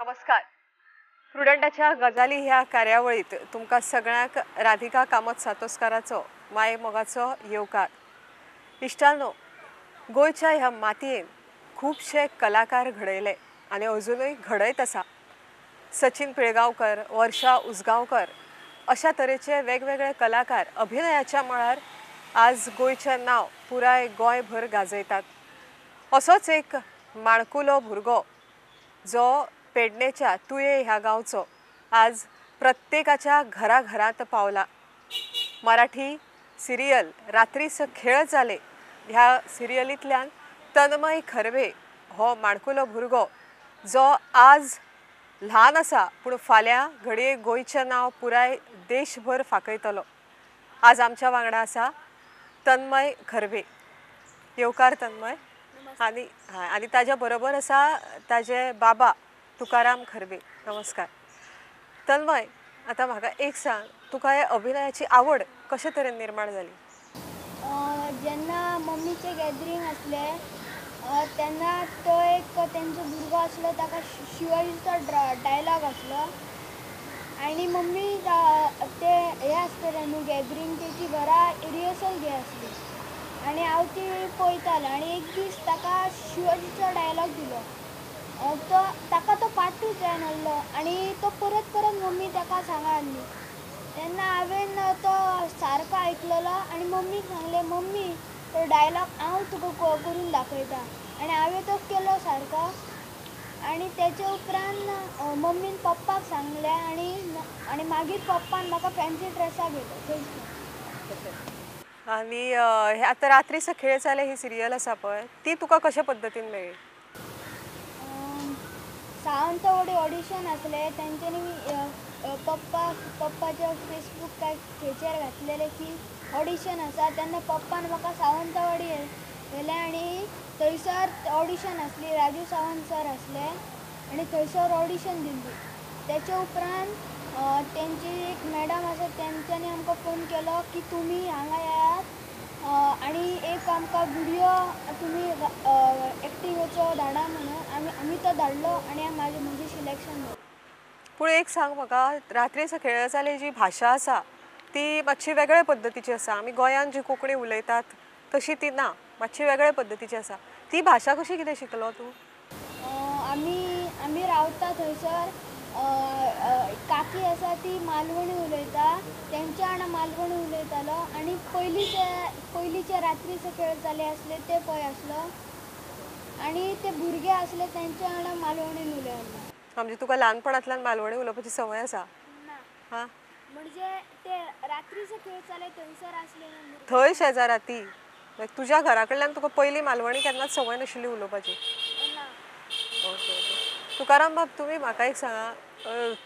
नमस्कार. प्रुडंटाच्या गजाली ह्या कार्यावळीत तुमकां सगळ्यांक राधिका कामत सातोस्काराचो माये मोगाचो येवकार. इश्टांनो, गोंयच्या ह्या मातयेन खुबशे कलाकार घडयले आनी अजुनूय घडयत आसा. सचिन पिळगांवकर, वर्षा उसगांवकर अशा तरेचे वेगवेगळे कलाकार अभिनयाच्या मळार आज गोंयचें नांव पुराय गोंयभर गाजयतात. असोच एक माणकुलो भुरगो जो पेडणेच्या तुये ह्या गांवचो आज प्रत्येकाच्या घराघरांत पावला. मराठी सिरियल रात्रीस खेळ जाले ह्या सिरियलींतल्यान तन्मय खर्वे हो माणकुलो भुरगो जो आज ल्हान आसा पूण फाल्यां घडये गोंयचें नांव पुराय देशभर फांकयतलो. आज आमच्या वांगडा आसा तन्मय खर्वे. येवकार तन्मय. आनी आनी ताज्या बरोबर आसा ताजे बाबा तुकाराम खर्वे. नमस्कार तन्मय. आतां म्हाका एक सांग, तुका हे अभिनयाची आवड कशे तरेन निर्माण जाली? जेन्ना मम्मीचें गॅदरींग आसलें तेन्ना तो एक तेंचो भुरगो आसलो, ताका शिवाजीचो डायलॉग आसलो आनी मम्मी ते हें आसतलें न्हू गॅदरींग, तेची घरा रिहर्सल घे आसली आनी हांव ती पळयतालें आनी एक दीस ताका शिवाजीचो डायलॉग दिलो. तो ताका तो पाठूच जायनासलो आनी तो परत परत मम्मी ताका सांगा आहली. तेन्ना हांवें तो सारको आयकलेलो आनी मम्मीक सांगलें, मम्मी तो डायलॉग हांव तुका करून दाखयता. आनी हांवें तो केलो सारको. आनी तेचे उपरांत मम्मीन पप्पाक सांगलें आनी आनी मागीर पप्पान म्हाका फॅन्सी ड्रेसाक घेतलो थंयच. आनी आतां रात्रीस खेळ जाले ही सिरियल आसा पळय, ती तुका कशे पद्दतीन मेळ्ळी? सावंतवाडी ऑडिशन आसलें, तेंच्यांनी पप्पाच्या फेसबूक काय खंयचेर घातलेलें की ऑडिशन आसा. तेन्ना पप्पान म्हाका सावंतवाडी व्हेलें आनी थंयसर ऑडिशन आसली, राजू सावंत सर आसले आनी थंयसर ऑडिशन दिल्ली. तेचे उपरांत तेंची एक मॅडम आसा, तेंच्यांनी आमकां फोन केलो की तुमी हांगा येयात आनी एक आमकां विडियो तुमी एक्टिंगाचो धाडा म्हणून. आमी तो धाडलो आनी म्हजें सिलेक्शन जालें. पूण एक सांग म्हाका, रात्रीस खेळ जाले जी भाशा आसा ती मातशी वेगळे पद्दतीची आसा. आमी गोंयांत जी कोंकणी उलयतात तशी ती ना, मातशी वेगळे पद्दतीची आसा. ती भाशा कशी कितें शिकलो तूं? आमी आमी रावता थंयसर काकी आसा ती मालवणी उलयता, तेंच्या वांगडा मालवणी उलयतालो. आनी पयलींचे रात्रीचे खेळ जाले आसले ते पळय आसलो आनी ते भुरगे आसले तेंच्या वांगडा मालवणीन उलयलो. म्हणजे तुका ल्हानपणांतल्यान मालवणी उलोवपाची संवय आसा? ना, म्हणजे ते रात्रीचे खेळ जाले थंयसर आसले थंय शेजारा ती तुज्या घरा कडल्यान तुका पयली मालवणी केन्नाच संवय नाशिल्ली उलोवपाची? ना. ओके. तुकाराम बाब, तुमी म्हाका एक सांगा,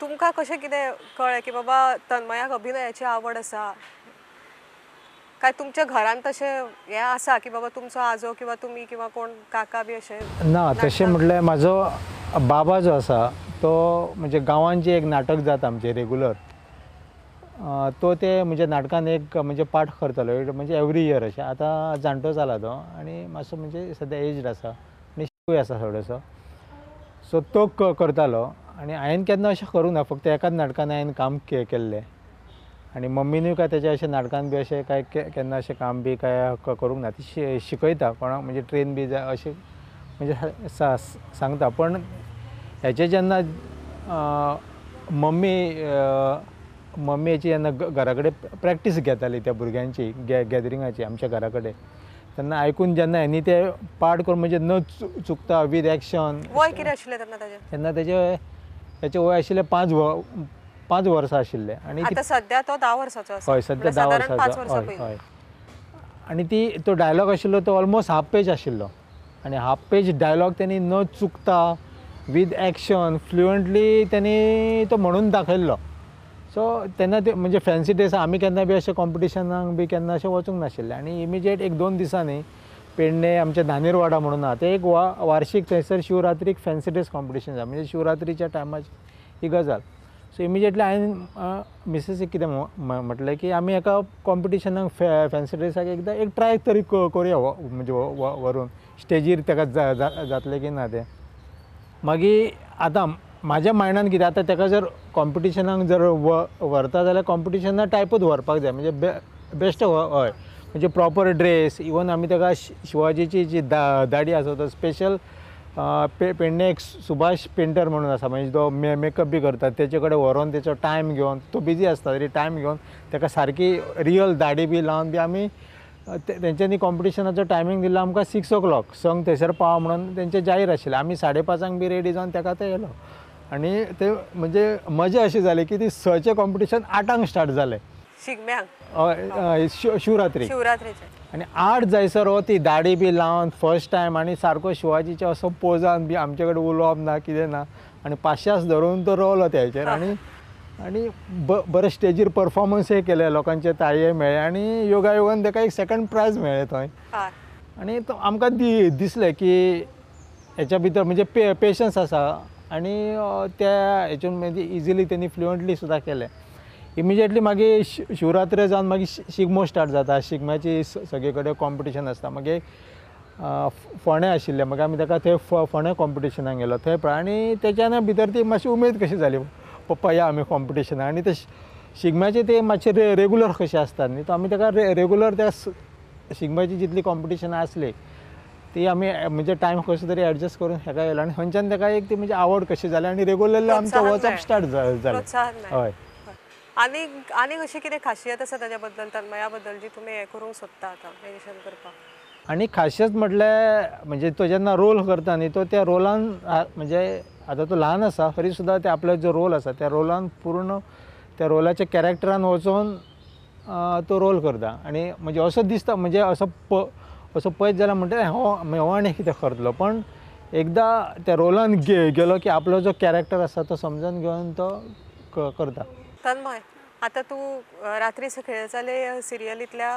तुमकां कशें कितें कळ्ळें की बाबा तन्मयाक अभिनयाची आवड आसा? काय तुमच्या घरांत तशें हें आसा की बाबा तुमचो आजो किंवा तुमी किंवा कोण काका बी अशें? ना, तशें म्हटल्यार म्हाजो बाबा जो आसा तो म्हणजे गांवांत जें एक नाटक जाता आमचें रेगुलर, तो ते म्हणजे नाटकान एक म्हणजे पाठ करतालो म्हणजे एवरी इयर अशें. आतां जाणटो जाला तो आनी मातसो म्हणजे सद्या एज्ड आसा आनी शिकूय आसा थोडोसो, सो तो करतालो. आनी हांवें केन्ना अशें करूंक ना, फक्त एकाच नाटकान हांवें काम केल्लें. आनी मम्मीनूय काय तेज्या अशें नाटकान बी अशें काय केन्ना अशें काम बी काय करूंक ना. ती शिकयता कोणाक म्हणजे ट्रेन बी जाय अशें म्हणजे सांगता. पण हेचें जेन्ना मम्मी हेची जेन्ना घरा कडेन प्रॅक्टीस घेताली त्या भुरग्यांची गॅदरिंगाची आमच्या घरा कडेन, तेन्ना आयकून जेन्ना हेणी ते पाठ करून म्हणजे न चुकता वीथ एक्शन. वय कितें आशिल्लें तेन्ना ताजें? तेन्ना तेजें वय आशिल्लें 5 वर्सां आशिल्लें. आनी आतां सद्या तो 10 वर्सांचो आसा. हय, सद्या 10 वर्सांचो. हय हय. आनी ती तो डायलॉग आशिल्लो तो ऑलमोस्ट हाफ पेज आशिल्लो आनी हाफ पेज डायलॉग तेणी न चुकता वीथ एक्शन फ्लुएंटली तेणी तो म्हणून दाखयल्लो. सो तेन्ना ते म्हणजे फॅन्सी ड्रेस आमी केन्ना बी अशें कॉम्पिटिशनाक बी केन्ना अशें वचूंक नाशिल्लें. आनी इमिजिएट 1-2 दिसांनी पेडणे आमच्या धानेरवाडा म्हणून आहा ते एक वार्षीक थंयसर शिवरात्रीक फॅन्सी ड्रेस कॉम्पिटिशन जाता, म्हणजे शिवरात्रीच्या टायमाची ही गजाल. सो इमिजिएटली हांवें मिसेसीक कितें म्हटलें की आमी एका कॉम्पिटिशनाक फॅन्सी ड्रेसाक एकदां एक ट्राय तरी करुया, म्हणजे व्हरून स्टेजीर ताका जातलें की ना तें. मागीर आतां म्हाज्या मायंडान कितें आतां ताका जर कॉम्पिटिशनाक जर व्हरता जाल्यार कॉम्पिटिशना टायपूच व्हरपाक जाय, म्हणजे बेस्ट हय म्हणजे प्रॉपर ड्रेस. इवन आमी ताका शिवाजीची जी दाडी आसा तो स्पेशल पेडणे एक सुभाष पेंटर म्हणून आसा, म्हणजे तो मेकअप बी करता, तेचे कडेन व्हरोन तेचो टायम घेवन, तो बिजी आसता तरी टायम घेवन ताका सारकी रियल दाडी बी लावन बी आमी तेंच्यांनी कॉम्पिटिशनाचो टायमींग दिल्लो आमकां 6 o'clock संक थंयसर पाव म्हणून तेंचें जाहीर आशिल्लें. आमी 5:30 बी रेडी जावन ताका ते येयलो आनी ते म्हणजे मजा अशी जाली की ती 6चें कॉम्पिटिशन 8 स्टार्ट जालें, शिगम्यांक, हय शिवरात्री, शिवरात्रेचें. आनी 8 जायसर हो ती दाडी बी लावन फर्स्ट टायम आनी सारको शिवाजीचे असो पोजान बी आमचे कडेन उलोवप ना कितें ना आनी पाशास धरून तो रोवलो त्या हेचेर आनी आनी बरें स्टेजीर परफॉर्मन्सय केले, लोकांचे ताळये मेळ्ळे आनी योगायोगान ताका एक सेकंड प्रायज मेळ्ळें थंय. आनी तो आमकां दिसलें की हेच्या भितर म्हणजे पेशन्स आसा आनी त्या हेतून म्हणजे इजिली तेणी फ्लुएंटली सुद्दां केलें. इमिजिएटली मागीर शिवरात्री जावन मागीर शिगमो स्टार्ट जाता, शिगम्याची सगळे कडेन कॉम्पिटिशन आसता. मागीर फोंडें आशिल्लें, मागीर आमी ताका थंय फोंडें कॉम्पिटिशनाक गेलो थंय पळय आनी तेच्यान भितर ती मातशी उमेद कशी जाली, पप्पा या आमी कॉम्पिटिशनाक. आनी ते शिगम्याचे ते मातशे रेगुलर कशे आसतात न्ही, तो आमी ताका रेगुलर त्या शिगम्याची जितली कॉम्पिटिशनां आसली ती आमी म्हणजे टायम कसो तरी एडजस्ट करून हेका येयलो आनी खंयच्यान ताका एक ती म्हणजे आवड कशी जाली आनी रेगुलरली आमचें वचप स्टार्ट जालें. हय. आनी आनी अशी कितें खासियत आसा ताच्या बद्दल, तन्मया बद्दल, जी तुमी हें करूंक सोदता आतां मेन्शन करपाक? आनी खासियत म्हटल्यार म्हणजे तो जेन्ना रोल करता न्ही तो त्या रोलान म्हणजे आतां तो ल्हान आसा तरी सुद्दां ते आपलो जो रोल आसा त्या रोलान पूर्ण त्या रोलाच्या कॅरेक्टरान वचोन तो रोल करता आनी म्हणजे असो दिसता म्हणजे असो असो पळयत जाल्यार म्हणटा हो हो आनी कितें करतलो, पण एकदां त्या रोलान गेलो की आपलो जो कॅरेक्टर आसा तो समजून घेवन तो करता. तन्मय, आतां तूं रात्री खेळ जाले सिरियलींतल्या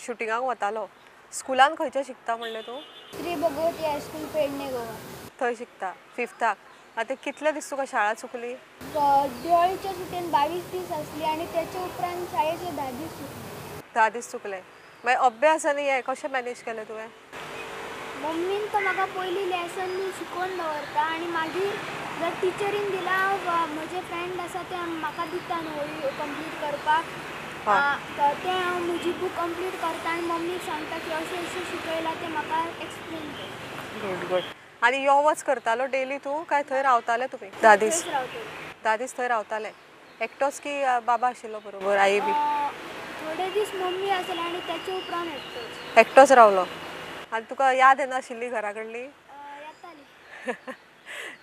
शुटिंगाक वतालो, स्कुलान खंयच्या शिकता म्हणलें तूं? श्री भगवती हायस्कूल पेडणे गोवा. थंय शिकता फिफ्थाक. आतां कितले दीस तुका शाळा चुकली? दिवाळीच्या सुटयेन 22 दीस आसली आनी त्याच्या उपरांत शाळेचे 10 दीस चुकले. 10 दीस चुकले. मागीर अभ्यास आनी हें कशें मॅनेज केलें तुवें? मम्मीन तर म्हाका पयलीं लेसन बी शिकोवन दवरता आनी मागीर जर टिचरीन दिला म्हजे फ्रेंड आसा ते म्हाका दिता न्हू कंप्लीट करपाक, ते हांव म्हजी बूक कंप्लीट करता आनी मम्मीक सांगता की अशें अशें शिकयलां तें म्हाका एक्सप्लेन कर. Good good. आनी यो वच करतालो डेली तूं काय थंय रावताले तुमी? 10 दीस 10 दीस थंय रावताले एकटोच की बाबा आशिल्लो बरोबर, आई बी? थोडे दीस मम्मी आसले आनी त्याचे उपरांत एकटोच. एकटोच रावलो. आनी तुका याद येनाशिल्ली घरा कडली? येताली.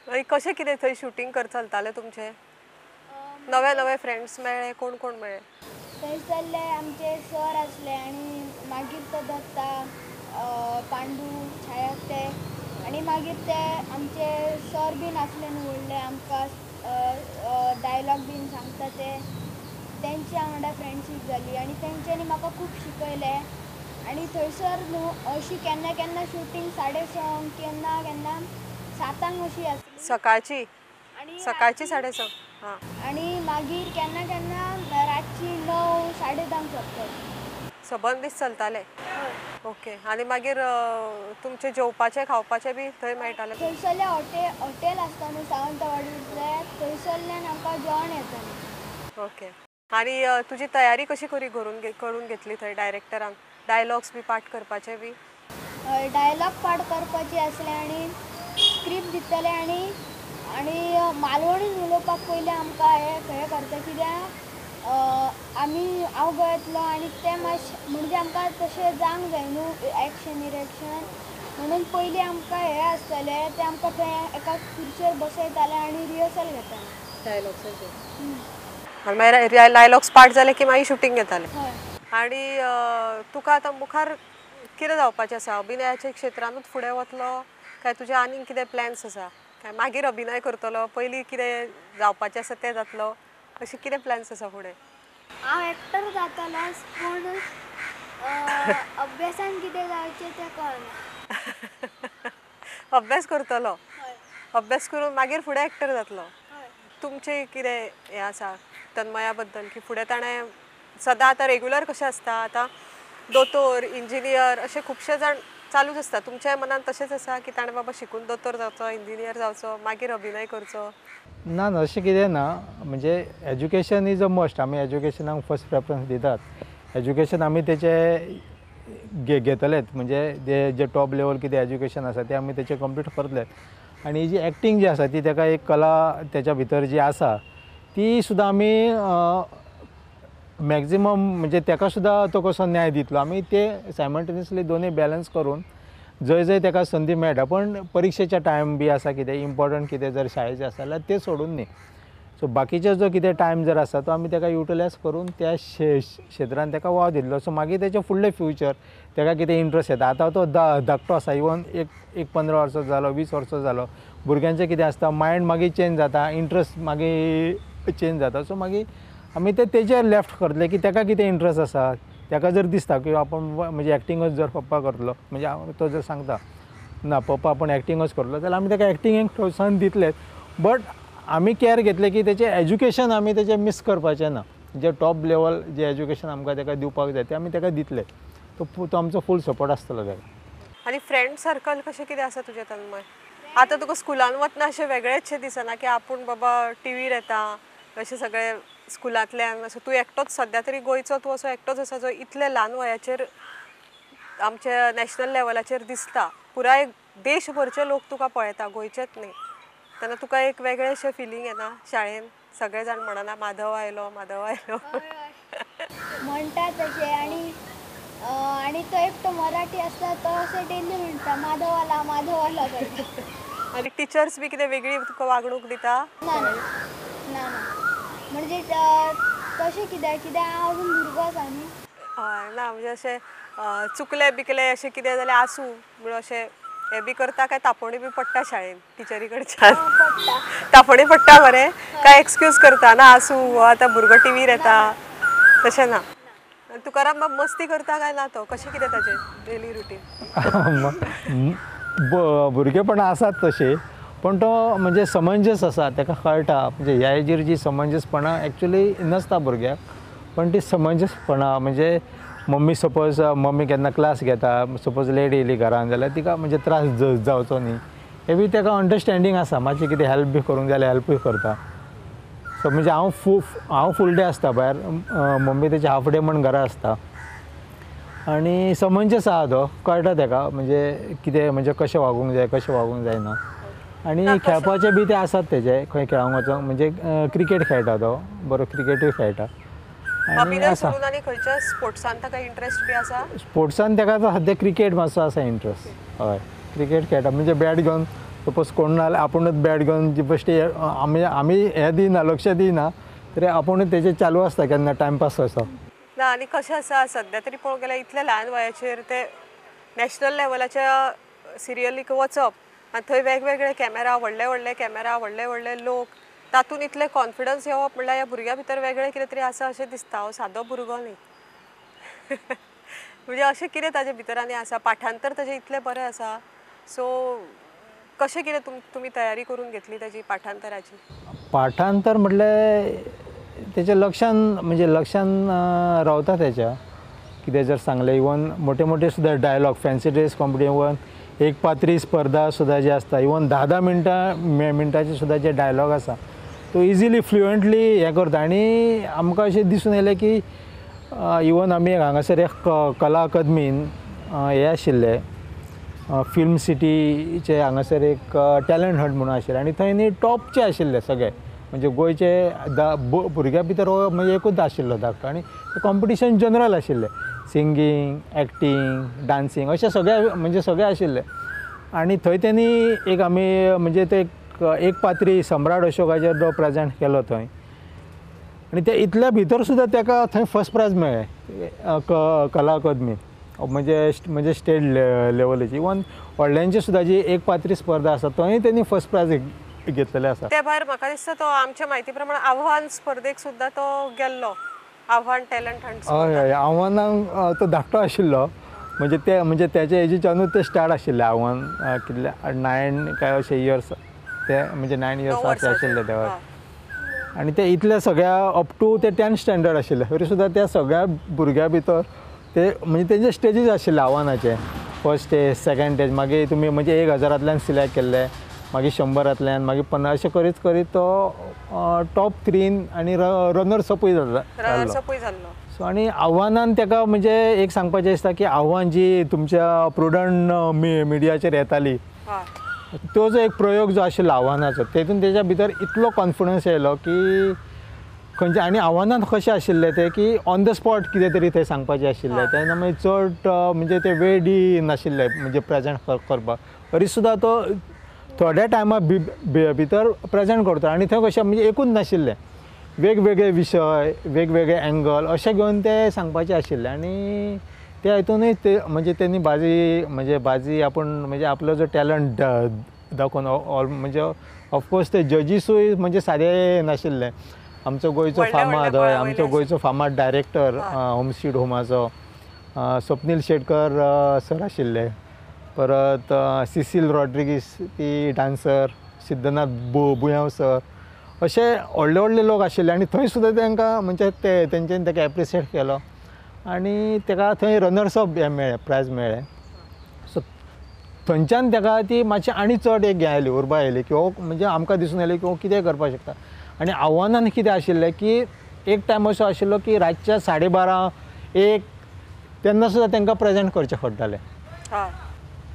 मागीर कशें कितें थंय शुटींग कर चलतालें तुमचें? नवे नवे फ्रेंड्स मेळ्ळे, कोण कोण मेळ्ळे? थंयसरले आमचे सर आसले आनी मागीर तो दत्ता, पांडू, छाया ते आनी मागीर ते आमचे सर बीन आसले न्हू व्हडले, आमकां डायलॉग बीन सांगता ते, तेंच्या वांगडा फ्रेंडशीप जाली आनी तेंच्यांनी म्हाका खूब शिकयलें. आनी थंयसर न्हू अशी केन्ना केन्ना शुटींग 6:30 केन्ना केन्ना 7 अशी आसली सकाळची, आनी सकाळची 6:30. हां. आनी मागीर केन्ना केन्ना रातची 9, 10:30 सोंपताली. सबंद दीस चलताले? ओके. आनी मागीर तुमचें जेवपाचें खावपाचें बी थंय मेळटालें? थंयसरलें हॉटेल आसता न्हू सावंतवाडींतलें, थंयसरल्यान आमकां जेवण येतालें. ओके. आनी तुजी तयारी कशी करून घेतली थंय डायरेक्टरान? डायलॉग्स बी पाठ करपाचे बी? डायलॉग पाठ करपाचे आसले आनी स्क्रिप्ट दितले आनी आनी मालवणीन उलोवपाक पयलीं आमकां हें करता कित्याक आमी हांव गोंयांतलो आनी ते मातशें म्हणजे आमकां तशें जावंक जाय न्हू एक्शन इरेक्शन, म्हणून पयलीं आमकां हें आसतलें तें आमकां थंय एका खुर्चेर बसयताले आनी रिहर्सल घेताले डायलॉग्साचेर. आनी मागीर डायलॉग्स पाठ जाले की मागीर शुटींग घेताले. हय. आनी तुका आतां मुखार कितें जावपाचें आसा? अभिनयाच्या क्षेत्रानूच फुडें वतलो काय तुजे आनीक कितें प्लॅन्स आसा? काय मागीर अभिनय करतलो, पयलीं कितें जावपाचें आसा तें जातलो, अशें कितें प्लॅन्स आसा फुडें? हांव एक्टर जातलो पूण अभ्यासान कितें जावचें तें कळना. अभ्यास करतलो? अभ्यास करून मागीर फुडें एक्टर जातलो. तुमचें कितें हें आसा तन्मया बद्दल की फुडें ताणें सदां आतां रेगुलर कशें आसता, आतां दोतोर, इंजिनियर अशे खुबशे जाण चालूच आसता. तुमच्या मनान तशेंच आसा की ताणें बाबा शिकून दोतोर जावचो, इंजिनियर जावचो, मागीर अभिनय करचो? ना ना, अशें कितें ना. म्हणजे एज्युकेशन is a must. आमी एज्युकेशनाक फर्स्ट प्रेफरन्स दितात. एज्युकेशन आमी तेचे घेतलेच, म्हणजे जे टॉप लेवल कितें एज्युकेशन आसा तें आमी तेचें कंप्लीट करतलेच. आनी जी एक्टींग जी आसा ती तेका एक कला तेच्या भितर जी आसा ती सुद्दां आमी मॅक्झिमम म्हणजे तेका सुद्दां तो कसो न्याय दितलो आमी ते सायमल्टेनियसली दोनूय बॅलन्स करून जंय जंय तेका संदी मेळटा. पण परिक्षेच्या टायम बी आसा कितें इम्पॉर्टंट कितें जर शाळेचें आसा जाल्यार तें सोडून न्ही. सो बाकीचे जो कितें टायम जर आसा तो आमी तेका युटिलायज करून त्या क्षेत्रान तेका वाव दिल्लो. सो मागीर तेचें फुडलें फ्युचर तेका कितें इंट्रस्ट येता. आतां तो धाकटो आसा, इवन एक 15 वर्सां जालो, 20 वर्सां जालो, भुरग्यांचें कितें आसता मायंड मागीर चेंज जाता, इंट्रस्ट मागीर चेंज जाता. सो मागीर आमी ते तेजेर लेफ्ट करतले की तेका कितें इंट्रस्ट आसा. तेका जर दिसता की आपूण म्हणजे एक्टिंगूच जर पप्पा करतलो, म्हणजे तो जर सांगता ना पप्पा आपूण एक्टिंगूच करतलो, जाल्यार आमी तेका एक्टिंगेक प्रोत्साहन दितलेच. बट आमी कॅर घेतले की तेचें एज्युकेशन आमी तेचें मिस करपाचें ना. जे टॉप लेवल जे एज्युकेशन आमकां तेका दिवपाक जाय तें आमी तेका दितले. तो आमचो फूल सपोर्ट आसतलो तेका. आनी फ्रेंड सर्कल कशें कितें आसा तुजें तन्मय? आतां तुका स्कुलान वतना अशें वेगळेंचशें दिसना की आपूण बाबा टिवीर येता अशें सगळें स्कुलांतल्यान? असो तूं एकटोच सद्या तरी गोंयचो तूं असो एकटोच आसा जो इतले ल्हान वयाचेर आमच्या नॅशनल लेवलाचेर दिसता. पुराय देशभरचे लोक तुका पळयता, गोंयचेच न्ही. तेन्ना तुका एक वेगळें अशें फिलींग येना शाळेन सगळे जाण म्हणना माधव आयलो, माधव आयलो म्हणटा तशें? आनी आनी तो एकटो मराठी आसता तो अशें डेली म्हणटा माधव आला, माधव आला करता. आनी टिचर्स बी कितें वेगळी तुका वागणूक दिता? ना ना ना, म्हणजे तशें कित्याक कित्याक हांव अजून भुरगो आसा न्ही. हय ना, म्हणजे अशें चुकलें बिकलें अशें कितें जाल्यार आसूं म्हणून अशें हें बी करता काय तापोवणी बी पडटा शाळेन टिचरी कडच्यान? तापोवणी पडटा मरे काय एक्सक्यूज करता ना आसूं आतां भुरगो टिवीर येता तशें ना? तुकाराम बाब मस्ती करता काय ना तो? कशें कितें ताजें डेली रुटीन? भुरगेपणां आसात तशें, पण तो म्हणजे समंजस आसा, तेका कळटा. म्हणजे ह्या एजीर जी समंजसपणां एक्चुली नासता भुरग्याक, पण ती समंजसपणां म्हणजे मम्मी सपोज मम्मी केन्ना क्लास घेता, सपोज लेट येयली घरान जाल्यार तिका म्हणजे त्रास जावचो न्ही हे बी तेका अंडरस्टँडींग आसा. मातशें कितें हेल्प बी करूंक जाल्यार हेल्पूय करता. सो म्हणजे हांव फूल डे आसता भायर, मम्मी तेची हाफ डे म्हण घरा आसता. आनी समंजस आसा तो, कळटा तेका म्हणजे कितें म्हणजे कशें वागूंक जाय कशें वागूंक जायना. आनी खेळपाचे बी ते आसात तेजे, खंय खेळोंक वचोंक म्हणजे क्रिकेट खेळटा तो, बरो क्रिकेटूय खेळटा. अभिनय सोडून आनी खंयच्या स्पोर्ट्सान ताका इंट्रस्ट बी आसा? स्पोर्ट्सान ताका आतां सद्या क्रिकेट मातसो आसा इंट्रस्ट. हय, क्रिकेट खेळटा. म्हणजे बॅट घेवन सपोज कोण ना जाल्यार आपुणूच बॅट घेवन जी बेश्टी आमी हें दिना, लक्ष दिना, तरी आपुणूच तेजें चालू आसता केन्ना टायमपास असो. ना आनी कशें आसा सद्या तरी पळोवंक गेल्यार इतल्या ल्हान वयाचेर ते नॅशनल लेवलाच्या सिरियलीक वचप आनी थंय वेगवेगळे कॅमेरा, व्हडले व्हडले कॅमेरा, व्हडले व्हडले लोक, तातूंत इतलें कॉन्फिडन्स येवप म्हणल्यार ह्या भुरग्या भितर वेगळें कितें तरी आसा अशें दिसता. हांव सादो भुरगो न्ही. म्हणजे अशें कितें ताजे भितर आनी आसा, पाठांतर ताजें इतलें बरें आसा. सो कशें कितें तुमी तयारी करून घेतली ताजी पाठांतराची? पाठांतर म्हटल्यार तेच्या लक्षान म्हणजे लक्षान रावता तेच्या कितें जर सांगलें. इवन मोठे मोठे सुद्दां dialogue, fancy dress competition, एक पात्री स्पर्धा सुद्दां जी आसता, इवन 10-10 मिनटांचे सुद्दां जे डायलॉग आसा तो इजिली फ्लुएंटली हें करता. आनी आमकां अशें दिसून येयलें की इवन आमी हांगासर एक कला अकादमीन हें आशिल्लें, फिल्म सिटीचे हांगासर एक टॅलंट हंट म्हणून आशिल्लें आनी थंय न्ही टॉपचे आशिल्ले सगळे, म्हणजे गोंयचे भुरग्यां भितर हो म्हणजे एकूच आशिल्लो धाकटो. आनी कॉम्पिटिशन जनरल आशिल्लें, सिंगींग, एक्टींग, डांसींग अशें सगळे म्हणजे सगळे आशिल्ले. आनी थंय तेणी एक आमी म्हणजे ते एक पात्री सम्राट अशोकाचेर जो प्रेजेंट केलो थंय, आनी ते इतल्या भितर सुद्दां तेका थंय फर्स्ट प्रायज मेळ्ळें कला अकादमी म्हणजे म्हणजे स्टेट लेवलीची. इवन व्हडल्यांची सुद्दां जी एक पात्री स्पर्धा आसा थंय तेणी फर्स्ट प्रायज घेतलेले आसा. ते भायर म्हाका दिसता तो आमच्या म्हायती प्रमाण आव्हान स्पर्धेक सुद्दां तो गेल्लो, आव्हान टॅलंट हंट. हय हय, आव्हानाक तो धाकटो आशिल्लो, म्हणजे ते म्हणजे तेच्या एजीच्यानूच ते स्टार्ट आशिल्लें आव्हान. कितले 9 काय अशे इयर्स ते म्हणजे 9 इयर्स आशिल्ले तेव्हा. आनी ते इतले सगळ्या अप टू ते 10th standard आशिल्ले तरी सुद्दां त्या सगळ्या भुरग्यां भितर ते म्हणजे तेंचे स्टेजीस आशिल्ले आव्हानाचे. फर्स्ट स्टेज सेकंड स्टेज मागीर तुमी म्हणजे 1000 सिलेक्ट केल्ले मागीर 100 मागीर 50 अशें करीत करीत तो टॉप 3 आनी रनर्स अपूय जाल्लो. सो आनी आव्हानान ताका म्हणजे एक सांगपाचें दिसता की आव्हान जी तुमच्या प्रुडंट मिडियाचेर येताली तो जो एक प्रयोग जो आशिल्लो आव्हानाचो तेतून तेज्या भितर इतलो कॉन्फिडन्स येयलो की खंयचे आनी आव्हानान कशें आशिल्लें तें की ऑन the spot कितें तरी थंय सांगपाचें आशिल्लें तेन्ना मागीर चड म्हणजे ते वेळ दी नाशिल्ले म्हणजे प्रेजेंट करपाक तरी सुद्दां तो थोड्या टायमा भितर प्रेजेंट करता आनी थंय कशें म्हणजे एकूच नाशिल्लें वेगवेगळे विशय वेगवेगळे एंगल अशें घेवन ते सांगपाचें आशिल्लें आनी त्या हितूनय ते म्हणजे तेणी बाजी म्हणजे बाजी आपूण म्हणजे आपलो जो टॅलंट दाखोवन ऑल म्हणजे ऑफकोर्स ते जजीसूय म्हणजे सादे नाशिल्ले. आमचो गोंयचो फामाद हय आमचो गोंयचो फामाद डायरेक्टर होम स्वीट होमाचो स्वप्नील शेटकर सर आशिल्ले परत सिसील रॉड्रिगीस ती डांसर सिद्धनाथ बुयांव सर अशे व्हडले व्हडले लोक आशिल्ले आनी थंय सुद्दां तांकां म्हणजे ते तेंच्यांनी ताका एप्रिशिएट केलो आनी ताका थंय रनर्स अप हें मेळ्ळें प्रायज मेळ्ळें. सो थंयच्यान ताका ती मातशी आनी चड एक हें आयली उर्बा आयली की हो म्हणजे आमकां दिसून आयलें की हो कितें करपाक शकता. आनी आव्हानान कितें आशिल्लें की एक टायम असो आशिल्लो की रातच्या 12:30 1 तेन्ना सुद्दां तांकां प्रेजेंट करचें पडटालें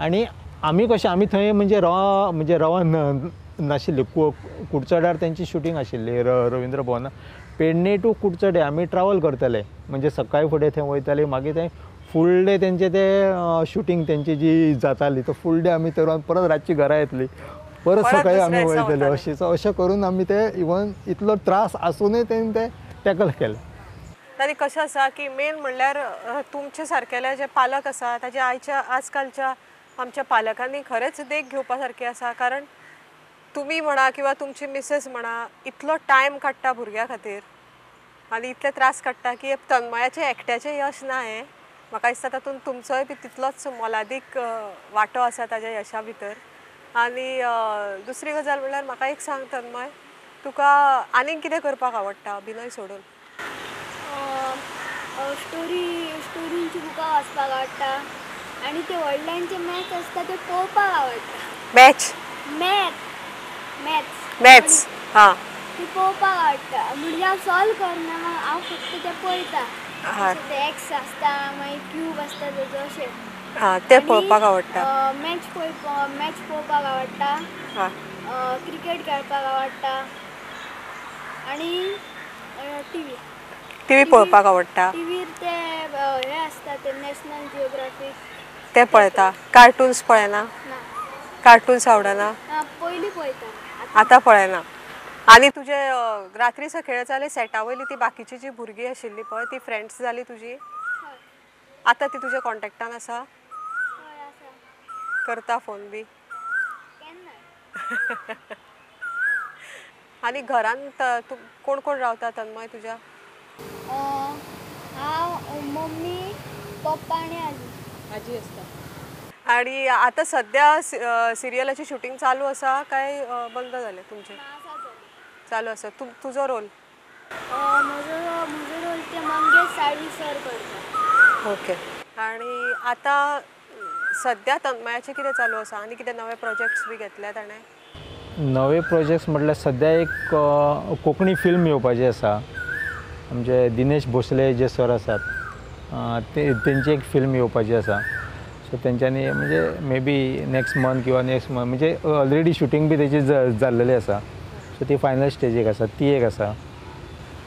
आनी आमी कशें आमी थंय म्हणजे रवा नाशिल्ली कुडचड्यार तेंची शुटींग आशिल्ली रविंद्र भवन पेडणे टू कुडचडे आमी ट्रॅवल करताले म्हणजे सकाळी फुडें थंय वयताले मागीर थंय फूल डे तेंचे ते शुटींग तेंची जी जाताली तो फूल डे आमी थंय परत रातची घरा येतली परत सकाळी आमी वयतले अशें. सो अशें करून आमी ते इवन इतलो त्रास आसुनूय तेणी ते टॅकल केलें. आनी कशें आसा की मेन म्हणल्यार तुमचे सारकेले जे पालक आसा ताजे आयच्या आजकालच्या आमच्या पालकांनी खरेंच देख घेवपा सारकी आसा कारण तुमी म्हणा किंवा तुमची मिसेस म्हणा इतलो टायम काडटा भुरग्या खातीर आनी इतले त्रास काडटा की तन्मयाचें एकट्याचें यश ना हें म्हाका दिसता तातूंत तुमचोय बी तितलोच मोलादीक वांटो आसा ताज्या यशा भितर. आनी दुसरी गजाल म्हणल्यार म्हाका एक सांग तन्मय तुका आनीक कितें करपाक आवडटा अभिनय सोडून? स्टोरींची बुकां वाचपाक आवडटा आनी ते व्हडल्यांचे मॅच आसता ते पळोवपाक आवडटा. मॅच मॅच मॅथ्स हां ती पळोवपाक आवडटा म्हणजे हांव सॉल्व करना हांव फक्त ते पळयता ते एक्स आसता मागीर क्यूब आसता तेजो अशें हां ते पळोवपाक आवडटा. मॅच पळोवपाक आवडटा क्रिकेट खेळपाक आवडटा आनी टीव्ही पळोवपाक आवडटा. टीव्हीर ते हे आसता ते नॅशनल जिओग्राफिक ते पळयता. कार्टून्स पळयना? कार्टून्स आवडना? पयलीं पळयता आतां पळयना. आनी तुजे रात्रीचो खेळ जाले सेटा वयली ती बाकीची जी भुरगीं आशिल्ली पळय ती फ्रेंड्स जाली तुजी आतां ती तुज्या कॉन्टेक्टान आसा? करता फोन बी? आनी घरांत कोण कोण रावता तन्मय तुज्या? हांव मम्मी पप्पा आनी आजी. आजी आसता. आनी आतां सद्या सिरियलाची शुटींग चालू आसा काय बंद जालें तुमचें? चालू आसा. तुजो रोल? म्हजो रोल ते मंगेश साळवी सर करता. ओके. आनी आतां सद्या तन्मयाचें कितें चालू आसा आनी कितें नवे प्रोजेक्ट्स बी घेतल्या ताणें? नवे प्रोजेक्ट्स म्हटल्यार सद्या एक कोंकणी फिल्म येवपाची आसा. आमचे दिनेश भोसले जे सर आसात ते तेंची एक फिल्म येवपाची आसा. सो तेंच्यांनी म्हणजे मे बी नेक्स्ट मंथ किंवा नेक्स्ट मंथ म्हणजे ऑलरेडी शुटींग बी तेजी जाल्लेली आसा. सो ती फायनल स्टेजीक आसा ती एक आसा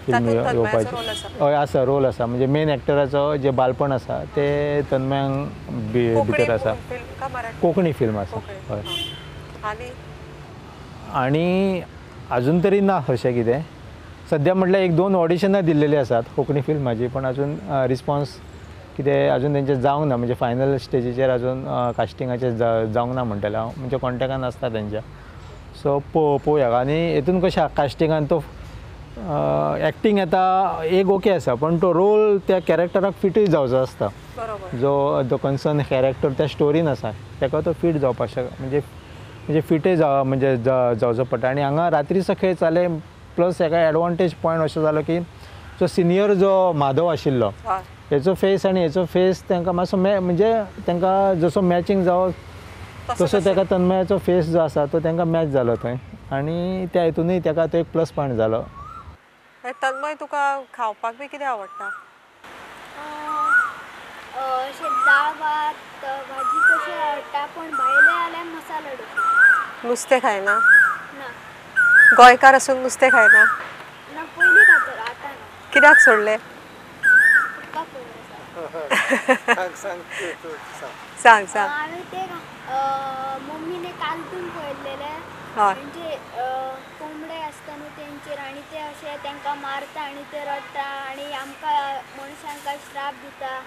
फिल्म येवपाची. हय आसा रोल आसा म्हणजे मेन एक्टराचो जे बालपण आसा ते तन्मयांक भितर आसा. कोंकणी फिल्म आसा. हय. आनी अजून तरी ना अशें कितें सद्या म्हटल्यार 1-2 ऑडिशनां दिल्लेली आसात कोंकणी फिल्माची पण अजून रिस्पॉन्स कितें अजून तेंचे जावंक ना म्हणजे फायनल स्टेजीचेर अजून कास्टिंगाचेर जावंक ना म्हणटलें हांव म्हणजे कॉन्टेक्टान आसता तेंच्या. सो पळोवया. आनी हेतून कशें कास्टिंगान तो एक्टींग येता एक ओके आसा पण तो रोल त्या कॅरेक्टराक फिटूय जावचो आसता जो the concern character त्या स्टोरीन आसा ताका तो फीट जावपाक शकता म्हणजे म्हणजे फिटय म्हणजे जावचो पडटा. आनी हांगा रात्रीचो खेळ जाले प्लस हेका एडवांटेज पॉयंट अशें जालो की जो सिनियर जो माधव आशिल्लो हेचो फेस आनी हेचो फेस तांकां मातसो म्हणजे तांकां जसो मॅचिंग जावो तसो ताका तन्मयाचो फेस जो आसा तो तांकां मॅच जालो थंय आनी त्या हितूनय ताका तो एक प्लस पॉयंट जालो. तन्मय, तुका खावपाक बी कितें आवडटा? अशें दाळ भात भाजी कशी आवडटा, पूण भायले जाल्यार मसालो डोसा. नुस्तें खायना? ना. गोंयकार आसून नुस्तें खायना? ना, पयलीं खातालो, आतां ना. कित्याक सोडलें? तुका खबर आसा. सांग सांग. हांवें ते मम्मीने कार्टून पळयल्लेले, म्हणजे कोंबडे आसता न्हू तेंचेर, आनी ते अशे तांकां मारता आनी ते रडटा आनी आमकां मनशांकां श्राप दिता.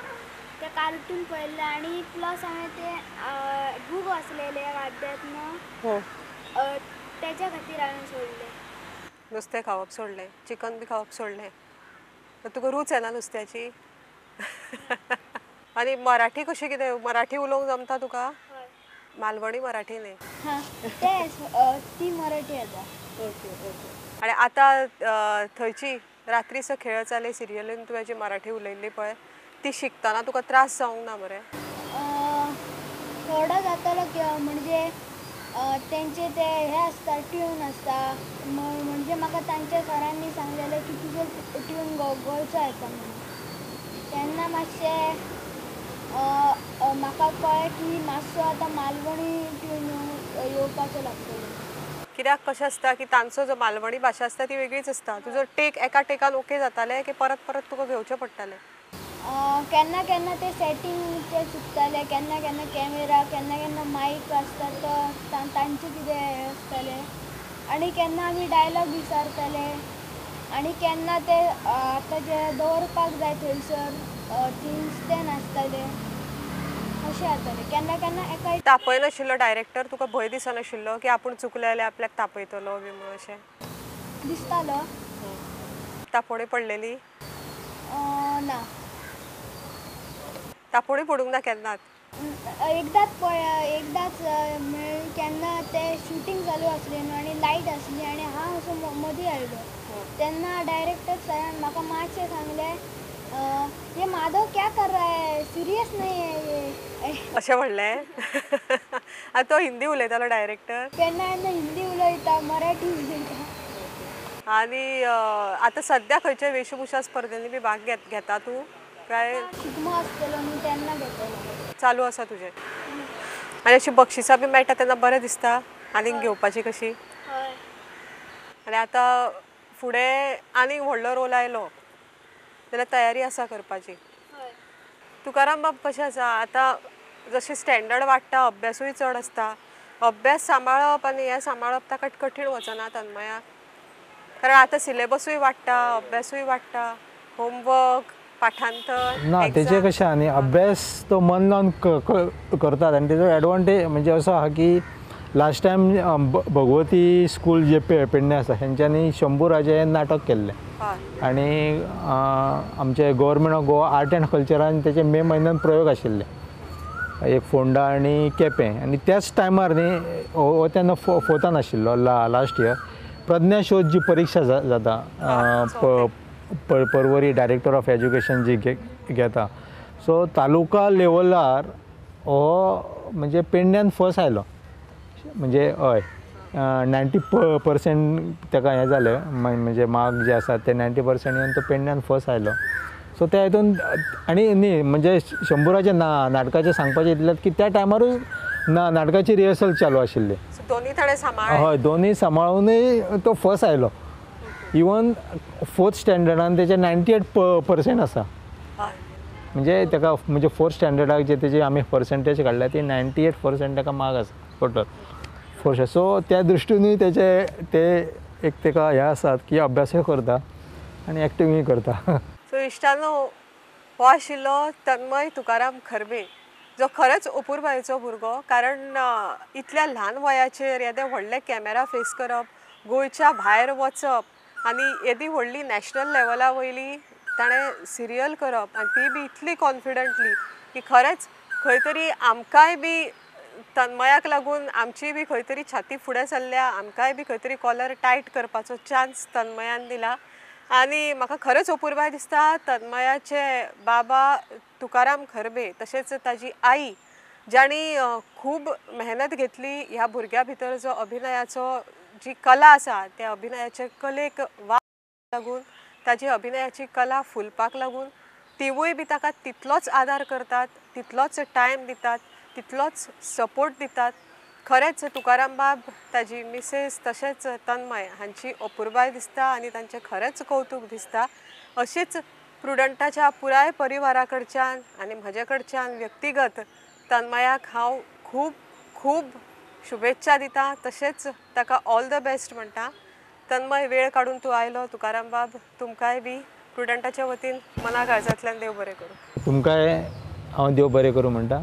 ते कार्टून पळयल्ले आनी प्लस हांवें ते बूक वाचलेले अध्यात्म, तेच्या खातीर हांवें सोडलें. नुस्तें खावप सोडलें, चिकन बी खावप सोडलें. तुका रूच येना नुस्त्याची? आनी मराठी कशी कितें, मराठी उलोवंक जमता तुका? मालवणी मराठी न्ही? तेच ती मराठी येता. Okay okay. आनी आतां थंयची रात्रीचो खेळ चाले सिरियलीन तुवें जी मराठी उलयल्ली पळय, ती शिकतना तुका त्रास जावंक ना मरे? थोडो जातालो, म्हणजे तेंचे ते हे आसता ट्यून आसता, म्हणजे म्हाका तांच्या सरांनी सांगलेलें की तुजें ट्यून गोंयचो येता म्हणून. तेन्ना मातशें म्हाका कळ्ळें की मातसो आतां मालवणी ट्यून येवपाचो लागतलो. कित्याक कशें आसता की तांचो जो मालवणी भाशा आसता ती वेगळीच आसता. तुजो टेक एका टेकान ओके जातालें की परत परत तुका घेवचें पडटालें? केन्ना केन्ना ते सेटींग ते चुकताले, केन्ना केन्ना कॅमेरा, केन्ना केन्ना मायक आसता तो तांचे कितें हें आसतालें, आनी केन्ना आमी डायलॉग विचारताले, आनी केन्ना ते आतां जे दवरपाक जाय थंयसर थिंग्स ते नासताले, अशें जातालें. केन्ना केन्ना एका तापयनाशिल्लो डायरेक्टर? तुका भंय दिसनाशिल्लो की आपूण चुकलें जाल्यार आपल्याक तापयतलो बी म्हणून अशें दिसतालो? तापोवणी पडलेली? ना, तापोवणी पडूंक ना केन्नाच? एकदाच एकदाच केन्ना ते शुटींग चालू आसलें न्हू आनी लायट आसली आनी हांव असो मदीं आयलो, तेन्ना डायरेक्टर सरान म्हाका मातशें सांगलें, ये माधव क्या कर रहा है, सिरियस नहीं है ये, अशें म्हणलें? आनी तो हिंदी उलयतालो डायरेक्टर? केन्ना केन्ना हिंदी उलयता, मराठी उलयता. आनी आतां सद्या खंयच्या वेशभूषा स्पर्धेंनी बी भाग घेता तूं काय? शिगमो आसतलो न्हू तेन्ना घेतलो. चालू आसा तुजें? आनी अशी बक्षिसां बी मेळटा तेन्ना बरें दिसता आनीक घेवपाची कशी? आनी आतां फुडें आनीक व्हडलो रोल आयलो जाल्यार तयारी आसा करपाची? तुकाराम बाब, कशें आसा आतां जशें स्टँडर्ड वाडटा, अभ्यासूय चड आसता, अभ्यास सांबाळप आनी हें सांबाळप ताका कठीण वचना तन्मयाक? कारण आतां सिलेबसूय वाडटा, अभ्यासूय वाडटा, होमवर्क, पाठांतर. ना, तेजें कशें आहा न्ही, अभ्यास तो मन लावन करतात आनी तेजो एडवांटेज म्हणजे असो आहा की लास्ट टायम भगवती स्कूल जे पेडणे आसा हेंच्यांनी शंभू राजे हें नाटक केल्लें आनी आमचे government of Goa art and कल्चरान तेचे मे म्हयन्यान प्रयोग आशिल्ले, एक फोंडा आनी केपें. आनी त्याच टायमार न्ही हो तेन्ना फोर्थान आशिल्लो लास्ट इयर. प्रज्ञा शोध जी परिक्षा जाता पर्वरी डायरेक्टर ऑफ एज्युकेशन जी घेता, सो तालुका लेवलार हो म्हणजे पेडण्यान फर्स्ट आयलो, म्हणजे हय 90% ताका हें जालें, म्हणजे मार्क जे आसात ते 90% येवन तो पेडण्यान फर्स्ट आयलो. सो त्या हितून आनी न्ही म्हणजे शंभूराच्या नाटकाचें सांगपाचें इतलें की त्या टायमारूच नाटकाची रिहर्सल चालू आशिल्ली. दोनी ताणें सांबाळ्ळें? हय, दोनी सांबाळुनूय तो फर्स्ट आयलो. इवन फोर्थ स्टँडर्डान तेचे 98% आसा, म्हणजे ताका म्हणजे फोर्थ स्टँडर्डाक जे तेजे आमी पर्संटेज काडल्या ती 98% ताका मार्क आसा टोटल फोर्थ. सो त्या दृश्टीनूय तेचे ते एक ताका हें आसात की अभ्यासूय करता आनी एक्टिंगूय करता. सो इश्टानो, हो आशिल्लो तन्मय तुकाराम खरबे, जो खरेंच अपुरबायेचो भुरगो. कारण इतल्या ल्हान वयाचेर येदे व्हडले कॅमेरा फेस करप, गोंयच्या भायर वचप आनी येदी व्हडली नॅशनल लेवला वयली ताणें सिरियल करप आनी ती बी इतली कॉन्फिडंटली की खरेंच खंय तरी आमकांय बी तन्मयाक लागून आमची बी खंय तरी छाती फुडें सरल्या, आमकांय बी खंय तरी कॉलर टायट करपाचो चान्स तन्मयान दिला. आनी म्हाका खरेंच अपुरबाय दिसता तन्मयाचे बाबा तुकाराम खरबे तशेंच ताजी आई जांणी खूब मेहनत घेतली ह्या भुरग्या भितर जो अभिनयाचो जी कला आसा त्या अभिनयाचे कलेक वाव लागून ताजी अभिनयाची कला फुलपाक लागून तिवूय बी ताका तितलोच आदार करतात, तितलोच टायम दितात, तितलोच सपोर्ट दितात। खरेंच तुकाराम बाब, ताजी मिसेस तशेंच तन्मय हांची अपुरबाय दिसता आनी तांचें खरेंच कौतूक दिसता। अशीच प्रुडंटाच्या पुराय परिवारा कडच्यान आनी म्हजे कडच्यान व्यक्तिगत तन्मयाक हांव खूब खूब शुभेच्छा दिता, तशेंच ताका ऑल the best म्हणटा। तन्मय, वेळ काडून तूं आयलो, तुकाराम बाब तुमकांय बी प्रुडंटाच्या वतीन मना काळजांतल्यान देव बरें करूं। तुमकांय हांव देव बरें करूं म्हणटा।